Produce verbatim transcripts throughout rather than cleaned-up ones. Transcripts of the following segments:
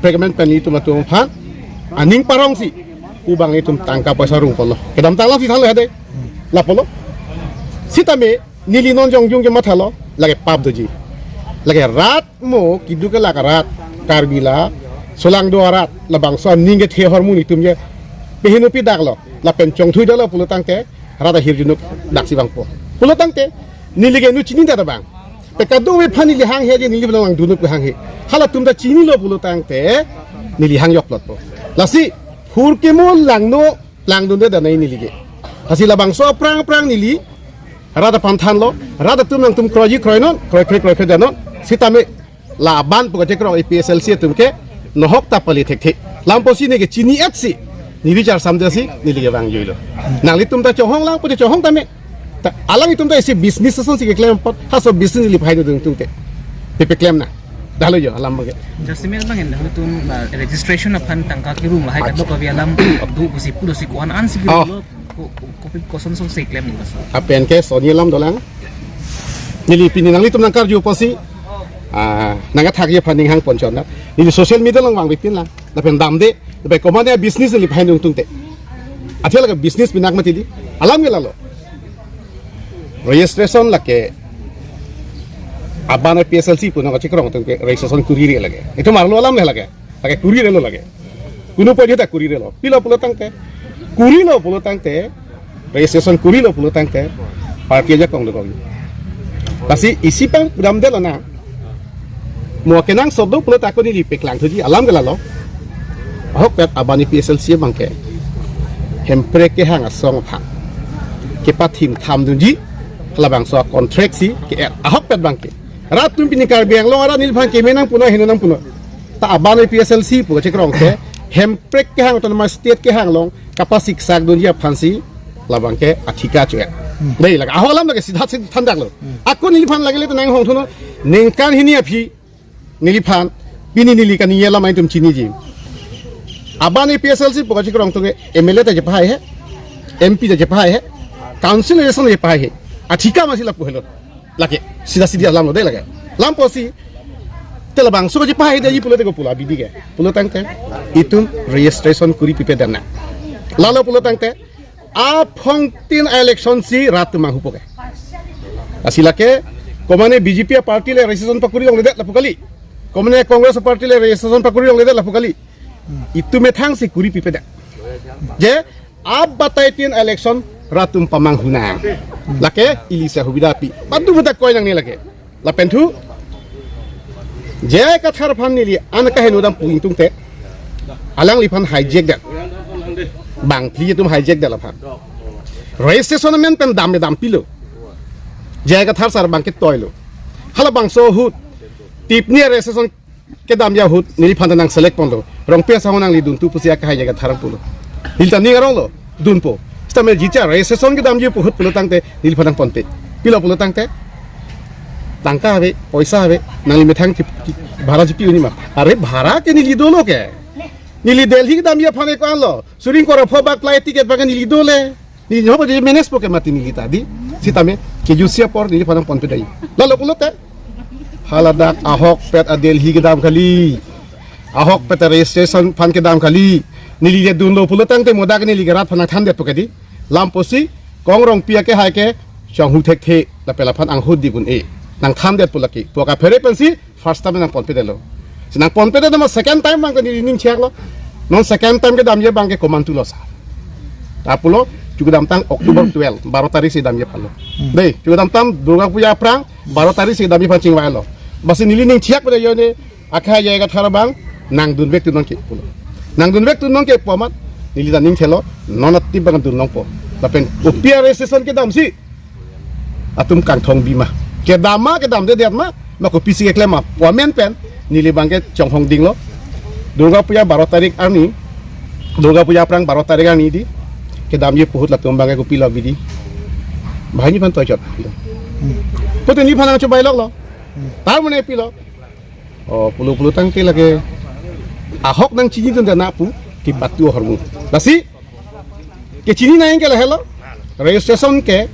Recommend pen itum atum aphan aning parong si pu abang itum tangka poisa rung polo. Kedamtang lang si thanlo hade. Lapulo. Sitame neli non jongjung kemathalo, lake pap doji. Lake rat mo kiduk kelak arat, Karbi la, solangdo arat, labangso aning kethe ahormu itum je pehenu pidak lo, lapen chongthui dalo pulo tangte, rat ahirjuno daksi vangpo. Pulo tangte, neli ke nu chini ta abang. Pe kadokave aphan neli hanghe je neli abang dunuk hanghe. Halatum ta chinilo pulo tangte, neli hang yok plotpo. Lasi, phurkimo langno, langdunde danai neli ke. Lasi labangso aphrang aphrang neli, rat aphan thanlo, rat atum nangtum kroiji kroinon, kroikre kroikre danon, sitame la aban pu kachekrong APHLC atum ke nohok ta pali thekthe. Lampo si neke chini-et si, neli char samja si, neli ke vangjuilo. Nanglitum ta chohong lang, pute chohong tame. Ta, alanglitum ta isi business ason si keklem apot, halaso business neli phai dodun tungte. Pipe klem na. Dalo jo, alam abang ke. Just imagine bang, ilitum, uh, registration aphan tangka kirung lahai. Acha. Kadokave alam do pusi pulo si ko-an an si Oh. Kirung lo, ko, ko, kopi kosonson si klem lo, sir. Lapen ke soni alam dolang. Neli pini nanglitum nangkarju apotsi, ah, nangkathak ye aphan ning hang ponchon na. Neli social media along vangvepin lang. Lapen damde, lapen komane business neli phai dung tungte. Athia lake business pinak mati di. Alam ke lalo. Registration lake aban APHLC pu nangkachekrong atum ke registration kurire lake. Itum arlo alam le lake. Lake kurirelo lake. Kunu poi dia ta kurirelo. Pilo pulo tangte. Kurilo pulo tangte. Registration kurilo pulo tangte. Party ajakong dokok. Lasi isi pang damdelo na. Mo kenangsot do pulo ta ako neli paklang thuji alam ke lalo. Ahokpet aban APHLC abang ke. Hemprek kehang asong aphan. Kepathim thamdunji. Halabangso contract si ke-et. Ahokpet abang ke. Rat atum pini Karbi Anglong arat neliphan keme nangpunon, heno nangpunon. Ta aban APHLC pu kachekrong ke. Hemprek kehang autonomous state kehang along. Kapasiksak dunji aphansi. Labang ke athika cho-et. Dei lake. Ahok alam lake sidhat sidhat thandaklo. Ako neliphan lake le tenang hong thuno. Ningkan hini aphi. Neliphan, pini neli kaningje alam itum chiniji. Aban APHLC pu kachekrong atum ke MLA ta chepahai he, MP ta chepahai he, council election chepahai he. Athika masi lapu helo. Lake, sida sidi alam lo dei lake. Lampo si, te labangso chepahai dei pulote ko pulo abidi ke. Pulo tangte, itum registration kuri pipe dana. Lalo pulo tangte, aphongtin election si rat atum manghupo ke. Lasi lake, komane BJP party le registration pakuri longledet lapu kali. Komane Congress party le registration pakuri longledet lapu kali. Itum methang si kuri pipedet. Je, abataitin election rat atum pamanghu nang. Lake, ili sa hubida pi. Padu bata koi nangne lake. Lapen thu, J I Kathar aphan neli an kaheno dam pu ingtungte. Alangliphan hijack det. Bangphli atum hijack det laphan. Registration amen pen dam dam pilo. J I Kathar sar abang ke toilo. Halabangso ahut. Tipni registration kedamji ahut neliphan ta nang select ponlo. Rongpi asahon nangli dun thu pusi akahai J I Kathar pulo. Neli ta ning aronglo, dunpo. Sitame jicha registration kedamji pu ahut pulo tangte neliphan nangponpe. Pilo pulo tangte, tangka ave, poisa ave, nangli methang ti, ti, bhara chipi-un-e ma. Are bhara ke neli dolo ke. Neli Delhi kedamji aphan ke ko-anlo. Suring kora pho bak flight ticket abang ke neli dole. Neli nyoba je manage po ke mati neli ta di. Sitame, kejutsi apor neliphan nangponpe dai. Lalo pulote. Haladak ahokpet a Delhi kedam kali. Ahokpet a registration aphan kedam kali. Neli je dunlo pulo tangte modak neli ke rat aphan nangthandetpo ke di. Lampo si, kong Rongpi akehai ke, chonghu thekthe, lapen laphan anghut di un-e. Nangthandetpo lake. Pu kaphere pensi, first time nangponpedetlo. Si nangponpedet ma second time abang ke neli ning chaklo. Non second time kedamji abang ke komantu lo sa. Lapulo, chu kedamtang October twelve, baro tarik si damji aphanlo. Dei, chu kedamtang Durga Puja aphrang, baro tarik si damji aphan chingvailo. Basi neli ning chak pada jone, akha J I Kathar abang, nangdunvek tu nonke pulo. Nangdunvek tu nonke pu amat, neli ta ning thelo, non atip abang dun nangpo. Lapen, kopi a registration kedam si, atum kangthong bi ma. Kedam ma, kedamdedet ma, ma kopisi keklem ma. Pu amen pen, neli abang ke chonghong dinglo. Durga Puja baro tarik arni, Durga Puja aphrang baro tarik arni di, kedamji pu ahut latum abang ke kopilo abidi. Banghini aphan toichot. Pute neliphan nangchobai loklo. Tar mane pilo. Oh, pulo pulo tangte lake ahok nangchinidun dana pu kipatu ahormu. Lasi, kechini nang ke lahelo, registration ke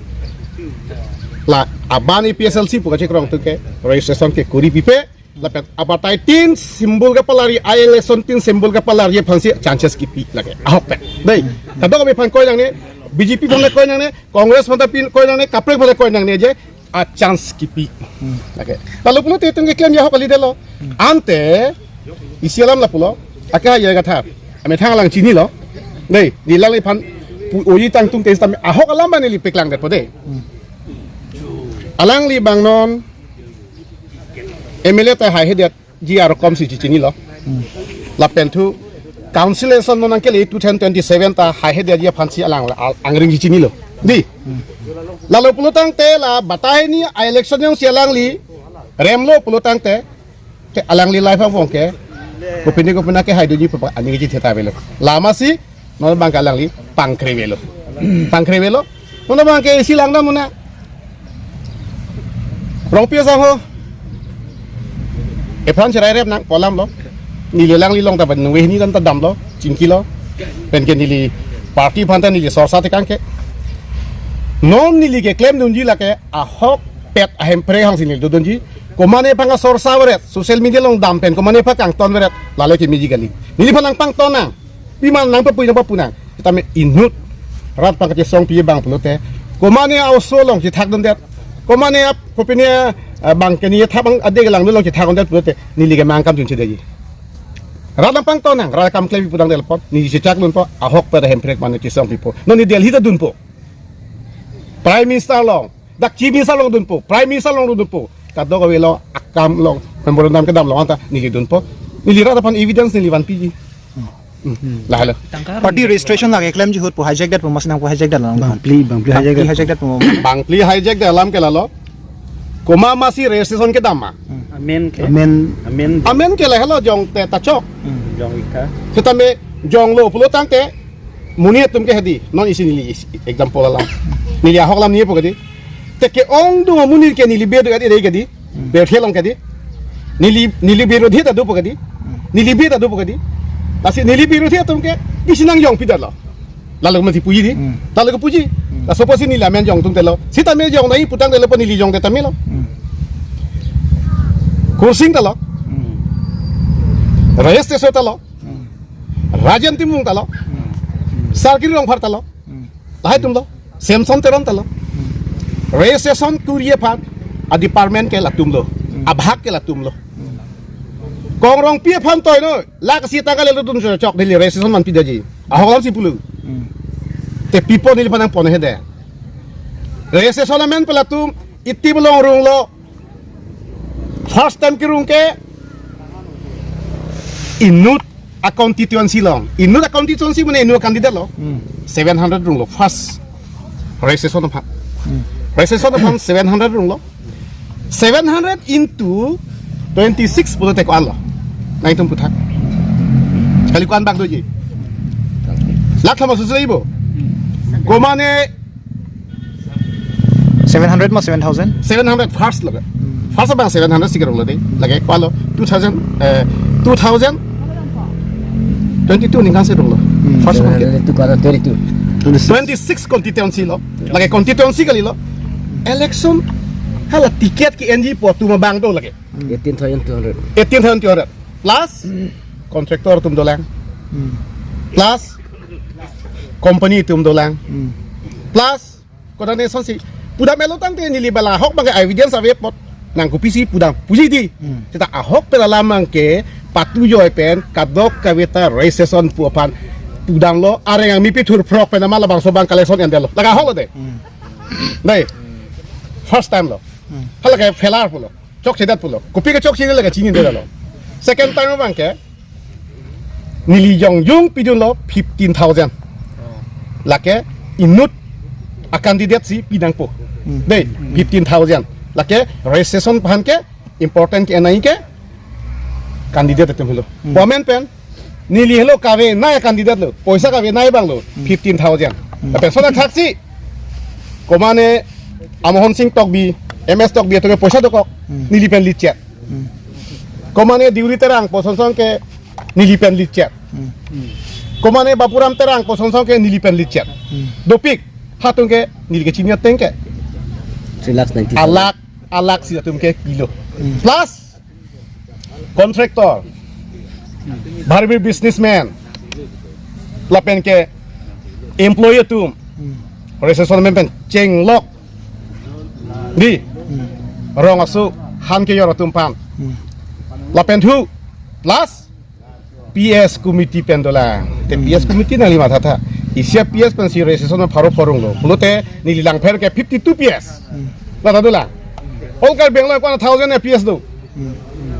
la aban APHLC pu kachekrong atum ke, registration ke kuri pipe, Lapen abatai tin symbol kapalari, a-election tin symbol kapalari aphansi chances kipi lake. Ahokpet. Dei. Kadokave aphan koi nangne, B J P aphan koi nangne, Congress aphan ta pin koi nangne, kaprek aphan koi nangne je a-chance kipi. Lake. Lalu pulote itum keklem ya ahok kalidetlo. Ante isi alam lapulo. Aka ya gathar. Amethang alang chinilo. Dei, di alangliphan pu-, oji tangtung te sitame ahok alam abang neli paklangdetpo dei. Alangli abang non M L A ta haihedetji arokom si chichinilo. Lapen thu council election non nangkele two thousand twenty-seven ta haihedetji aphansi alang al-, angring chichinilo. Dei. Lalu pulotangte la batai ni a-election jongsi alangli remlo pulotangte, te alangli life angbong ke kopine kopine kehai dunji pu aning kachetheta avelo. Lasi non abang ke alangli pangkre avelo. Pangkre avelo. Non abang ke isi langdam muna. Rongpi asangho. Ephan cherai rep nangpo alamlo. Neli alangli along ta pen nungve hini dan ta damlo, chingkilo. Penke neli party aphan ta neli sorsa tekang ke. Non neli keklem dunji lake ahokpet ahemprek hangsi neli dodunji. Komane aphan kasorsa veret, social media along dam pen komane aphan kangton veret, lale kemeji kali. Neliphan nangpangton nang. Pima nangpapu nangpapu nang. Sitame inut rat aphan kachesongpi abang pulote, komane a-oso along chethakdundet, komane ap kopine, eh, bang keni thap abang adek lang along chethakdundet pulote, neli ke mang kam chunchedetji. Rat nangpangton nang, rat akam klempi pudang delpon, neli chechakdunpo, ahokpet ahemprek mane chesongpipo. Non neli Delhi ta dunpo. Prime Minister along, dak Chief Minister along dunpo, Prime Minister along dunpo. Kadokave along akam along memorandum kedam along anta neli dunpo. Neli rat aphan evidence neli vanpiji. Hmm. Lahelo. Party registration lake klemji ahut pu hijack detpo, masi nangpu hijack det lang. Bangphli, bangphli hijack det. Hijack detpo. Bangphli hijack det alam ke lalo. Komat masi registration kedam ma. Amen ke. Amen. Amen. Amen ke lahelo jongte ta chok. Jong ika. Sitame jonglo pulotangte monit atum ke hedi, non isi neli isi example alam. Neli ahok alam nipo kedi. Te ke-ongdung amonit ke neli bed kedi, kedi. Berthe along kedi. Neli, neli birodhi ta dopo kedi. Neli bed ta dopo kedi. Lasi neli birodhi atum ke isi nangjongpidetlo. Lalu mati puji dei. Hmm. Lalu kepuji. Hmm. Laso apotsi neli amen jongtungdetlo. Sitame jong nai putangdetlo pu neli jongdet tame lo. Hmm. Kursing ta lo. Hmm. Rajesh Teso ta lo. Hmm. Rajen Timung ta lo. Hmm. Sarkir Rongphar ta lo. Hmm. Lahai atum lo. Samson Teron ta lo. Hmm. Registration kuri aphan a-department ke latum lo. Hmm. Abhag ke latum lo. Hmm. Kong Rongpi aphan toinon, lakh isi atangka le lutun chok neli registration vanpidetji. Ahok alamsi pulo. Hmm. Te pipo neliphan nangponhedetde. Registration amen pen latum iti belong runglo. First time kerung ke inut a-constituency along. Inut a-constituency mane inut a-candidate lo. Hmm. Seven hundred runglo first registration aphan. Hmm. Registration aphan seven hundred runglo. Seven hundred into twenty-six pulote ko-an lo? Nangtum puthak. Kali ko-an bak doji. Lakh thom susu ibo. Komane seven hundred ma seven thousand? Seven hundred first lo. First abang seven hundred si kerung lo dei. Lake ko-an lo two thousand, eh, two thousand twenty-two ningkan si runglo. Hmm, first seven hundred two, twenty-two. Twenty-six constituency lo. Lake constituency kalilo. Election hala ticket ke-enji pu atum abang do lake. Hmm. Eighteen thousand two hundred. Eighteen thousand two hundred. Plus contractor atum dolang. Hmm. Plus company atum dolang. Hmm. Plus kodak ne sonsi pudam melo tangte neli bala ahok abang ke evidence ave apot nang kopisi pudam puji dei. Hmm. Seta ahokpet alam abang ke patu joi pen kadokave ta registration pu aphan pudamlo, areng angmi pithur phrok pen ama labangso abang collection endetlo. Lake ahok lo dei. Hmm. Dei. First time lo. Hmm. Hala ke failure pulo. Chokchedet pulo. Kopi kechokche lake chinidetlo. Second time abang ke neli jongjung pidunlo fifteen thousand. Lake inut a-candidate si pinangpo. Hmm. Dei, fifteen thousand. Lake registration aphan ke important ke-en nai ke candidate atum helo. Hmm. Pu amen pen neli helo kavenei a-candidate lo. Poisa kavenei abang lo. Hmm. Fifteen thousand. Hmm. Lapen soda thaksi komane Amohon Singh Tokbi, M S Tokbi atum ke poisa dokok. Hmm. Neli pen list chet. Hmm. Komane Deuri Terang pu ason ason ke neli pen list chet. Hmm. Komane Bapuram Terang pu ason ason ke neli pen list chet. Hmm. Dopik, ha atum ke neli kechini ateng ke. Three lakhs ninety thousand. Alakh, alakh si atum ke kilo. Hmm. Plus contractor, bharbi businessman, lapen ke employee atum, registration pen chenglok di rong aso han kejor atum aphan. Lapen thu last P S committee pen dolang. Te P S committee nangli mathatha. Isi a-P S pensi registration pharo pharo rong lo. Pulote neli langpher ke fifty two P S. Lata dolang. All Karbi Anglong ko-an a thousand a-P S do.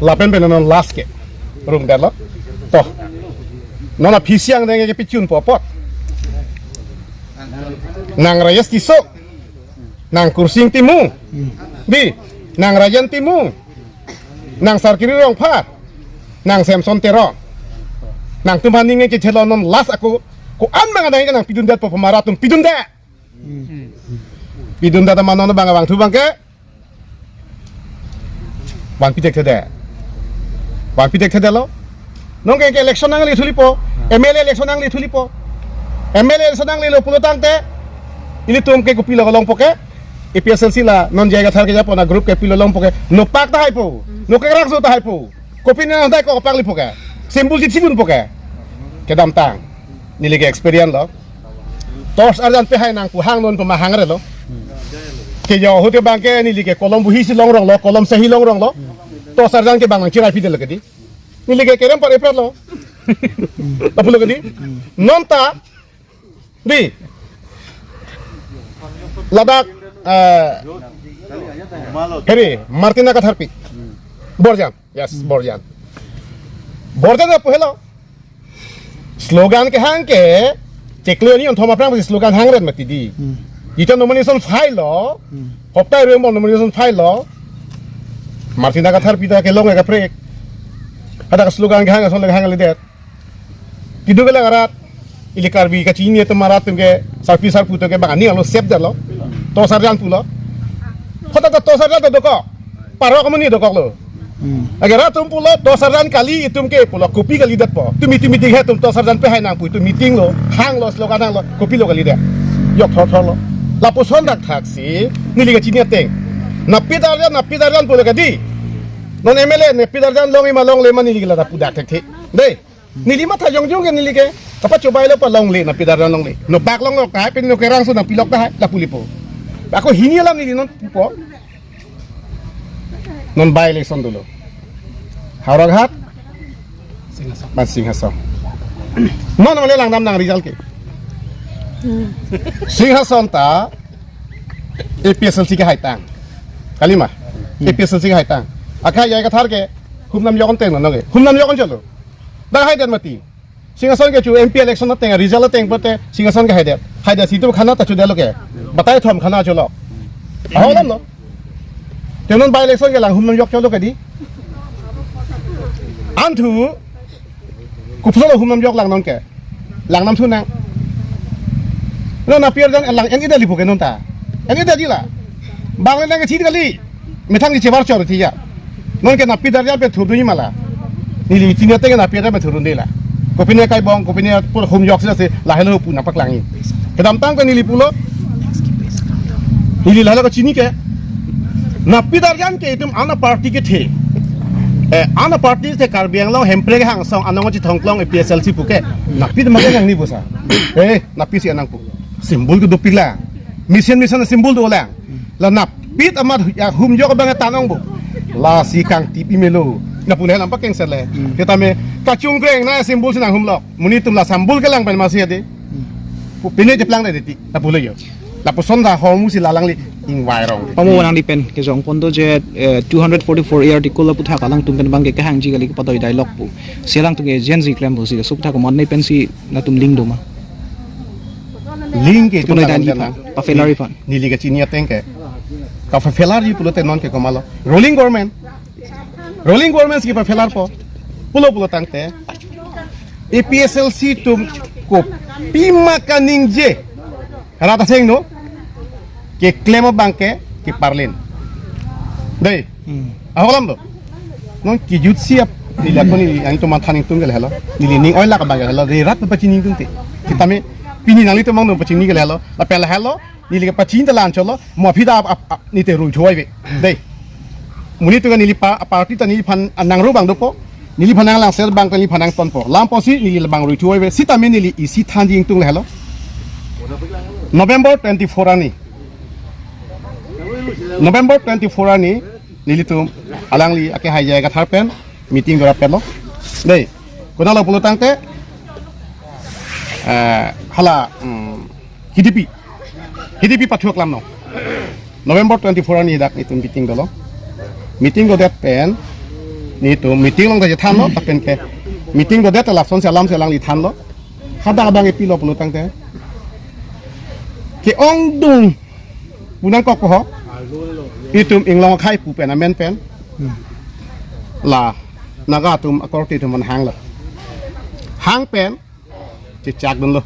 Lapen pen non last ke rung dalo. To. Non a-P C ang deng ke pichun po apot. Nang Rajesh Tisso. Nang Kursing Timung. Di. Nang Rajen Timung. Nang Sarkiri Rongphar. Nang Samson Teron. Nangtum aphan ning kechelo non last ako. Ko-an bang adang nang pidundet po pamara atum pidundet. Pidundet ama non bang abang thu bang ke. Bang pidek thede. Bang pidek thede lo. Non ke, ke election nangli thulipo. M L A election nangli thulipo. M L A election nanglelo pulo tangte. Ilitum ke kopilo longpo ke. A P S L C la non J I Kathar kejapo na group ke pilo longpo ke. No pak tahai po. No ke rakso tahai po. Kopine nang dai ko pak lipo ke. Symbol di thidunpo ke. Kedamtang. Neli ke experience lo. Torch arjan pehai nangpu hang non pemahang re lo. Ke yo hote bang ke neli ke kolom buhi si longrong lo, kolom sehi longrong lo. Torch arjan ke bang nang chirai pidel ke di. Neli ke kerem par eprat lo. Lapu lo ke di. Non ta di. Ladak eh, heri Martina Katharpi. Borjan. Yes, Borjan. Borjan apu helo. Slogan kehang ke cheklo ni onthom aphrang si slogan hangret mati di. Ita nomination file lo. Hopta rem nomination file lo. Martina Katharpi ta kelong ka prek. Ada slogan kehang asol hang lidet. Kidu ke lang arat ili Karbi kachini atum arat atum ke sarpi sarpo atum ke bang ani alo sep dalo. Torch arjan pulo. Hota ta torch arjan ta dokok. Parok amoni dokok lo. Agar atum pulo torch arjan kali itum ke pulo kopi kalidet po. Tu meeting meeting he tum torch arjan pehai nangpu tu meeting lo, hang lo, slogan hang lo, kopilo kalidet. Yok thor thor lo. Lapuson dak thaksi neli kachini ateng. Napit arjan, napit arjan pulo ke di. Non M L A napit arjan longji ma longle ma neli ke lata pudak thekthe. Dei. Neli matha jongjong ke neli ke. Kapachobai lo pa longle, napit arjan longle. No bak longlok tahai pen no kerangso nang pilok tahai lapu lipo. Ako hini alam neli non pupo. Non by election dolo. Howraghat. Ban Singhason. Non ole langdam nang result ke. Singhason ta A P S L C ke haitang. Kalima. A P S L C ke haitang. Akai J I Kathar ke humnam yok teng non ke. Humnam yok cholo. Dak haidet mati. Singhason ke chu M P election ateng result ateng pote Singhason ke haidet. Haidet si tu khana ta chu delo ke. Batai thom khana cholo. Aho lam lo. Te non by election ke lang humnam yok cholo ke di. Anthu kupsolo humnam yok lang non ke. Langnam thu nang. Non napit arjan lang en ida lipo ke non ta. En ida di la. Bang le nang ke thit kali. Methang di chebar chor thi ya. Non ke napit arjan pen thurdunji ma la. Neli chini ateng napit arjan pen thurdunde la. Kopine kai bong, kopine pur humjok sila se lahelo pu nangpaklang. Kedamtang ke neli pulo. Neli lahelo kachini ke. Napit arjan ke itum ana party kethe. Eh, ana party te Karbi Anglong Hemprek hangsong anong chithongklong A P S L C pu ke. Napit ma ke yang ni bosa. Eh, napit si anang pu. Symbol ke dopik la. Mission mission symbol dolang. La napit amat ya humjok abang tanong bo. Lasi kangtip imelo. Lapu le lampak kengser le. Kita me kachungkreng na symbol si nanghumlok. Monit atum la symbol kelang pen masi ade. Pine cheplang de ti. Lapu le yo. Lapuson ta hormu si lalang le ingvai rong. Pamo nangli pen kejong pon do je, eh, two hundred forty-four A article aputhak alangtum pen bang ke kehangji kali kepadoi dialogue pu. Si alangtum ke Gen Z klempo si sup thak mon ne pensi latum link do ma. Link ke itum Tupon nang dan jan ipan, na. Pa-failure ipan. Neli kachini ateng ke. Ka-failure ji pulote non ke komatlo. Rolling government. Rolling government si pa-failure po. Pulo pulo tangte. A P S L C atum kopima kaningje. Rat aseng no. Keklem abang ke, keparlin. Dei. Hmm. Aho lam do. Non kijut siap neli ako neli ang tuman thaning tung ke lahelo. Neli ning oilak abang ke lahelo. Dei rat pachini tung te. Kita me pini nanglitum mang no pachini ke lahelo. Lapen lahelo. Neli ke pachini ta lan cholo. Mo aphi ta ap, ap, ap, neli te rui thuai ve. Dei. Monit atum ke neli pa, party ta neliphan nangro abang dopo. Neliphan nanglang ser abang ta neliphan nangtonpo. Lam apotsi neli labang rui thu ave. Sitame neli isi thanji ingtung lahelo. November twenty-four arni. November twenty-four arni nelitum alangli akehai J I Kathar pen meeting do-rapetlo. Dei, konatlo pulo tangte, eh, hala, hmm, K D P. K D P pathu aklam no. November twenty-four arni dak itum meeting dolo. Meeting dodet pen, netum meeting along ta chethanlo, lapen ke meeting dodet lasonsi alamsi alangli thanlo. Hadak abang epilo pulo tangte, ke-ongdung pu nangkokpo ho. Itum inglong akhai pu pen amen pen, la Naga atum akorte atum aphan hanglo. Hang pen chechak dunlo.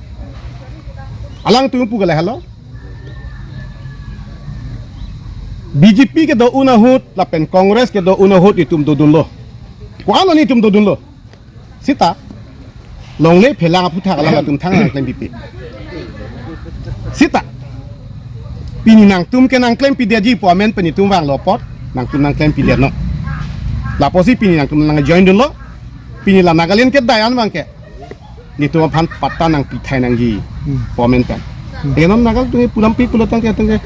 Alangtum pu ke lahelo. B J P kedo-un ahut lapen Congress kedo-un ahut itum dodunlo. Ko-an netum dodunlo. Sita longle phelang aphuthak alangtum thang nangklem pipe. Sita pini nangtum ke nangklem pidetji pu amen pen itum vanglo apot nangtum nangklem pidetnon. La apotsi pini nangtum nang-join dunlo. Pini la Nagaland kedai an abang ke netum aphan patta nangpi thai nangji, hmm, pu amen pen. Hmm. Enon Naga atum ke pulampi pulo tangte atum ke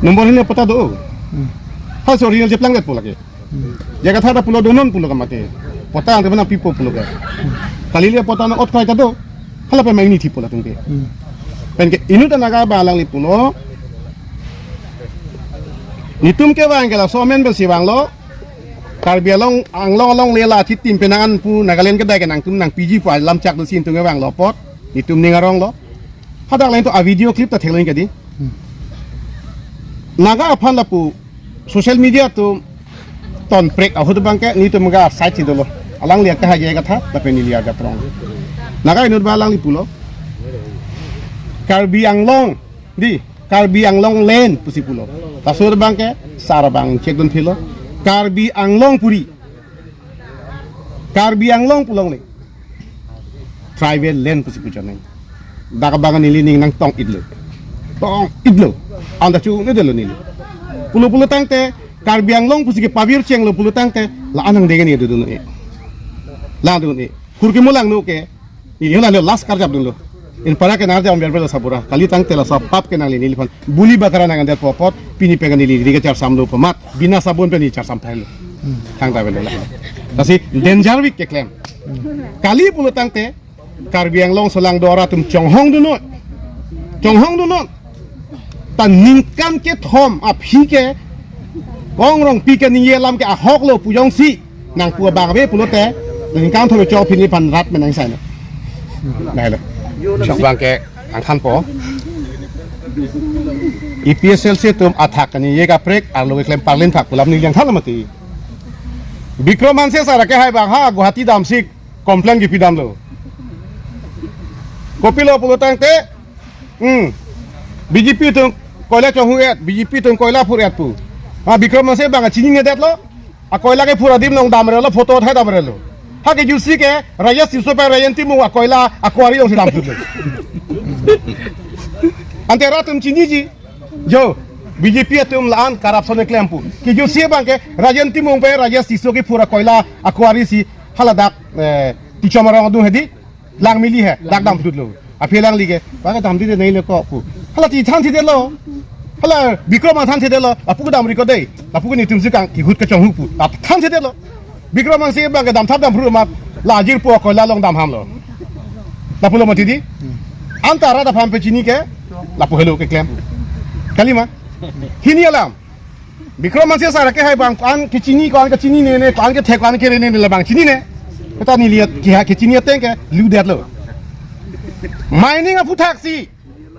number hini patta do. Hmm. Ha, sorry, nang cheplang det pu lake. Hmm. J I Kathar ta pulo donon pulo ke mate. Patta ang teman pipo pulo ke. Hmm. Kali le patta nang-ot kai ta do. Hala pen main nithi pulo atum ke. Hmm. Pen ke inut ta Naga abang alangli pulo. Netum kevang ke laso amen pensi vanglo. Karbi Anglong, Anglong along le la chitim penang an pu Nagaland kedai ke nangtum nangpiji pu alam chak dosi netum kevanglo apot netum ning aronglo. Hadak lain to a-video clip ta theklong ke dei. Hmm. Naga aphan lapu social media atum tonprek ahut abang ke netum ga side si dolo. Alangli akehai J I Kathar lapen neli Agartala. Naga inut abang alangli pulo, Karbi Anglong, dei, Karbi Anglong land pusi pulo. Laso abang ke sar abang chek dun philo. Karbi Anglong puri. Karbi Anglong pu longle tribal land pusi pu choneng. Dak abang neli ning nangtong-itlo. Tong-itlo. Anta chu-un-edetlo neli. Pulo pulo tangte Karbi Anglong pusi kepavir chenglo pulo tangte la-an angdeng ni dodun-e. La dodun-e. Kurki mulang no ke. Neli hala last karjap dunlo. Anpara ke narjap amber belo sabura. Kali tangte laso apap ke nangli neliphan buli bakara nang-andet pu apot pini pen neli neli ke charsamlo pu amat. Bina sabun pen neli charsam thailo. Thangta avelo la. Lasi danger week keklem. Kali pulo tangte Karbi Anglong solangdo arat atum chonghong dunnon. Chonghong dunnon. Ta ningkan kethom aphi ke Kong Rongpi kaningje alam ke ahoklo pu jongsi nangpu abang ave pulote ningkan thom chok pini aphan rat menang saino. Nahelo. Chok abang ke angthanpo. A P H L C atum athak kaningje kaprek arlo keklem parlin phak pu alam neli angthan mati. Bikram Hanse sar akehai abang ha Guwahati damsi complain kipi damlo. Kopilo pulo tangte, hmm, B J P atum koila chonghu-et, B J P atum koila phur-et pu. Ha, Bikram Hanse abang chininedetlo. Akoila kephur adim along damrelo, photo thai damrelo. Ha kejutsi ke Rajesh Tisso pen Rajen Timung akoila a-quarry alongsi damphutlo. Ante rat atum chiniji. Jo, B J P atum la-an corruption keklem pu. Kejutsi abang ke Rajen Timung pen Rajesh Tisso kephur akoila a-quarry si haladak, eh, Tichom arong adung hedi. Langmili he, dak damphutlo. Aphi alangli ke, ba kedam di de nei le ko pu. Hala ti thanthidetlo. Hala Bikram thanthidetlo. Lapu kedam ri ko dei. Lapu ke netum si kang kihut kachonghu pu. Ap thanthidetlo. Bikram Hanse abang kedam thap damphru amat la ajir pu akoila along dam hamlo. Lapulo mati dei. Anta rat aphan pachini ke lapu helo keklem. Kalima. Hini alam. Bikram Hanse sar akehai abang ko-an kechini, ko-an kechinine, ko-an kethek, ko-an kerene labang chinine. Kata neli ke ha kechini ateng ke ludetlo. Mining aphuthaksi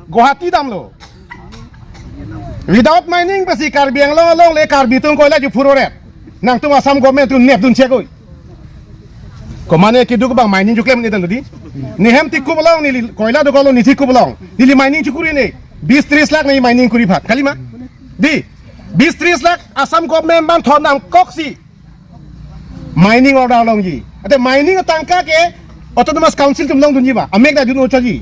Guwahati damlo. Without mining pensi Karbi Anglong alongle Karbi atum koila juphur-et. Nangtum Assam government atum nepdun chekoi. Komane keduk abang mining chuklem ni tanglo dei. Nehem tikup along neli koila dokoklo, ne tikup along. Neli mining chukuri ne. Bis tris lakh ne mining kuri phak. Kalima? Dei. Bis tris lakh Assam government aphan thon nangkoksi mining order longji. Ante mining atangka ke Autonomous Council atum longdunji ma. Amek ta dun-o choji.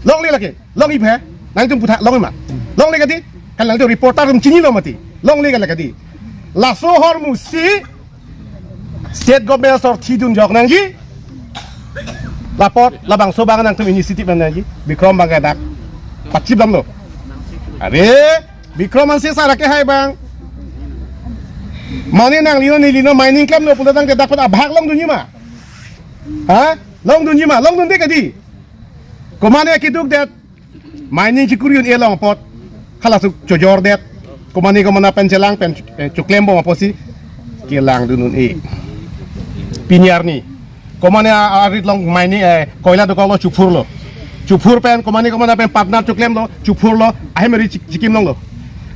Longle lake. Longji phe. Nangtum putha longle ma. Longle ke dei. Kan nangtum reporter atum chinilo mati. Longle ke lake dei. Laso ahormu si state government asor thidun jok nangji. Lapot labangso abang nangtum initiative nangji. Bikram abang ke dak pachip damlo. Are, Bikram Hanse sar akehai abang. Mane nangli non neli non mining klemlo pulo tangte dak pat abhag longdunji ma? Ha? Longdunji ma? Longdunde kadi. Komane keduk det. Mining chikuri un-e along apot. Hala su chojordet. Komane komane pen chelang pen, eh, choklempo apotsi kelangdun un-e. Pini arni. Komane a, arit along mining, eh, koila dokoklo, chophurlo. Chophur pen komane komane pen partner choklemlo, chophurlo, ahem ri chik-, chikim longlo.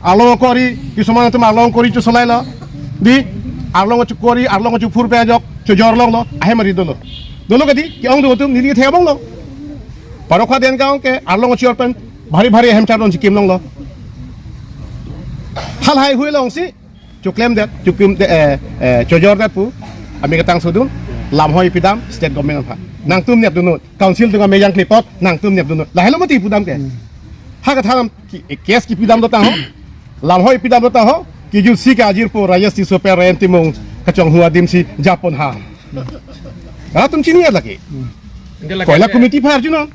Arlong kori, kisuman atum arlong kori chosolailo. Di, arlong chokori, arlong chophur pen ajok chojor longlo, ahem ri dolo. Dolo kadi, ke-ong do atum, neli thek abang lo. Parokha Dengaon ke arlong chojor pen bhari bhari ahem chardon chikim longlo. Halahai hui alongsi choklemdet, choklemdet, eh, eh, chojordet pu. Ami ketang sodun, lamhoi pidam state government aphan. Nangtum nepdunnon, council atum amejang klipot, nangtum nepdunnon. Lahelo mati pudam ke. Ha kathalam ki, eh, case kipidam dotang ho. Lamhoi pidam dotang ho. Kijutsi ke ajirpo Rajesh Tisso pen Rajen Timung kachonghu adim si japonha. Atum chini lagi. Koila committee aphan arjunon.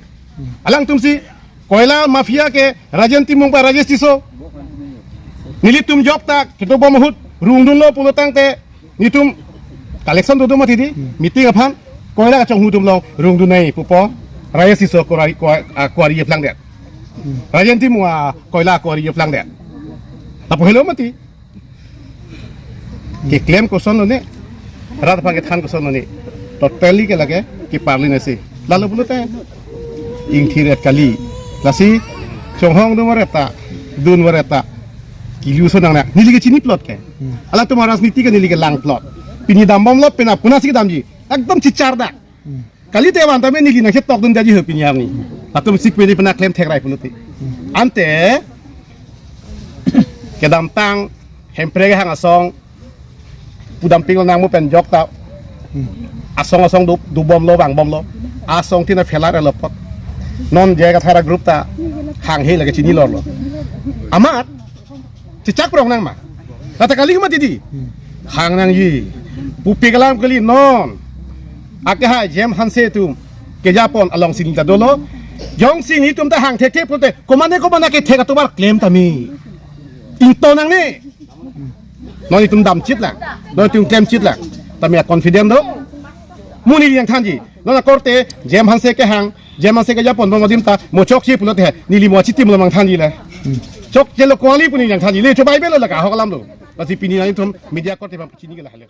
Alangtum si koila mafia ke Rajen Timung pen Rajesh Tisso. Nelitum job ta ketobom ahut rungdunlo pulo tangte nelitum collection dodo mati di, meeting aphan koila kachonghu atum along rungdun nangji pupo. Rajesh Tisso kuari, kua-, ah, kuari aphlangdet. Rajen Timung a koila kuari aphlangdet. Lapu helo mati. Keklem kosonlo ne, rat aphan kethan kosonlo ne, totally ke lake keparli nasi. Lalo pulote ingthir-et kali. Lasi chonghong dun varet ta, dun varet ta, kilu so nang na. Neli ke chini plot ke. Alangtum arajniti ke neli ke lang plot. Pini dambomlo, pena puna si damji. Ekdom chichar dak. Kalite van tame neli nangchetokdun damji ho pini arni. Latum sik pini pena klem thekrai pulote. Ante kedamtang Hemprek hang asong pudam pinglo nangmu pen jok ta. Asong asong du, dubomlo vangbomlo. Asong tina phelar elo apot. Non J I Kathar a group ta hanghe lake chini lorlo. Amat chechak prong nang ma. Kata kali ma titi. Hang nangji. Pupe kelang kali non. Akehai Jem Hanse atum kejapon alongsi neli ta dolo. Jongsi nelitum ta hang thekthe pulote komane komane kethek atovar klem tame. Ingto nangne. Non itum damchit lang. Non itum klemchit lang. Tame a confident do. Mo neli nangthanji. Non akorte Jem Hanse kehang, Jem Hanse kejapon bom adim ta mo chokche pulote neli mo achitim along nangthanji le. Chokchelo kali pu neli nangthanji le, chobai belo lake ahok alam do. Lasi pini nangtum media korte bang chini ke lahelo.